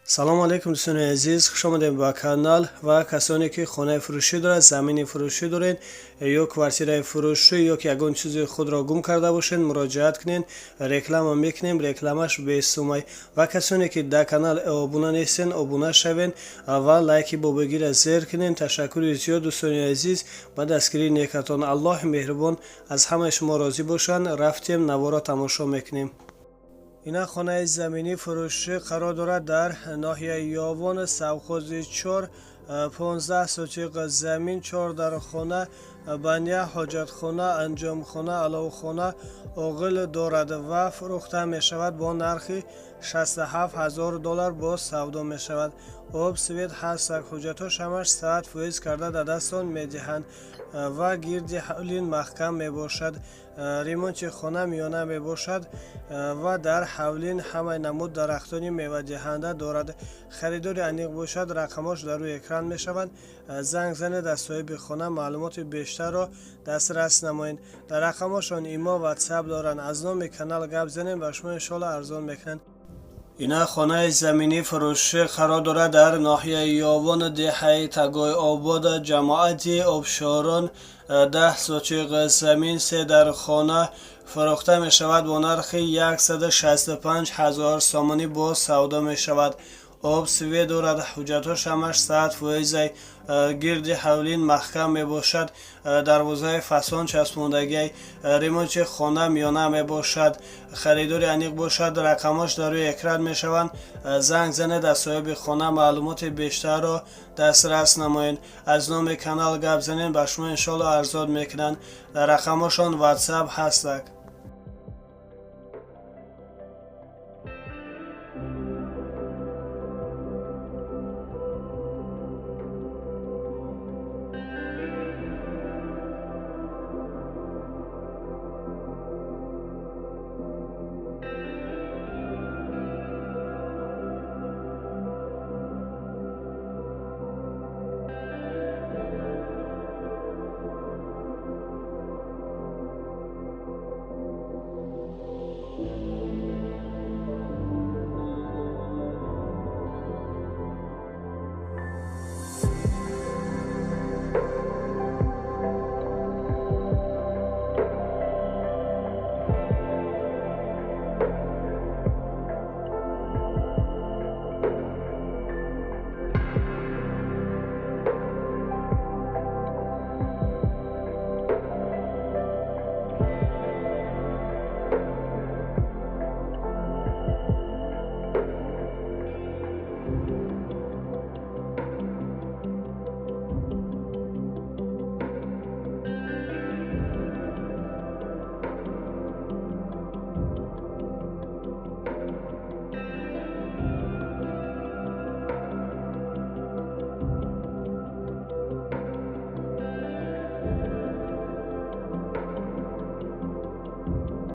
Салому алейкум, дӯстони азиз, хушомадем ба канал. Ва касоне ки хонаи фурӯшӣ дорад, замини фурӯшӣ доред ё квартираи фурӯшӣ, ё ки ягон чизи худро гум карда бошед, муроҷиат кунед, реклама мекунем, рекламаш бесумай. Ва касоне ки дар канал обуна нестен, обуна шавен ва лайки бобогира зер кунен. Ташаккури зиёд, дӯстони азиз, ба дастгирии некатон. Аллоҳи меҳрубон аз ҳамаи шумо розӣ бошанд. Рафтем, наворо тамошо мекунем. Ина хонаи заминӣ фурӯшӣ қарор дорад дар ноҳияи Ёвон, совхози чор, 15 сотиқ замин, чор дархона, баня, ҳоҷатхона, анҷомхона, аловхона, оғил дорад ва фурӯхта мешавад бо нархи 67 ҳазор доллар боз савдо мешавад. Об, свет ҳастак, ҳуҷҷатҳош ҳамаш 100% карда дар дастон медиҳанд ва гирди ҳавлин маҳкам мебошад. Ремонти хона миёна мебошад ва дар ҳавлин ҳамаи намуд дарахтони мевадиҳанда дорад. Харидори аниқ бошад, рақамош дар рӯи экран мешаванд, занг занед, аз соҳиби хона маълумоти бештарро дастрас намоед. Дар рақамошон имо, ватсап доранд. Аз номи канал гап занем, ба шумо иншоалло арзон мекунанд. Ина хонаи заминӣ фурӯшӣ қарор дорад дар ноҳияи Ёвон, деҳаи Тагойобод, ҷамоати Обшорон, 10 сотиқ замин, се дархона фурӯхта мешавад бо нархи 165 ҳазор сомонӣ боз савдо мешавад. Об, свет дорад, ҳуҷҷатҳош ҳамаш 100%, гирди ҳавлин маҳкам мебошад, дарвозаи фасон часпондагиай, ремонти хона миёна мебошад. Харидори аниқ бошад, рақамош дар рӯи экран мешаванд, занг занед, аз соҳиби хона маълумоти бештарро дастрас намоед. Аз номи канал гап занед, ба шумо иншоалло арзон мекунанд. Дар рақамошон ватсап ҳастак.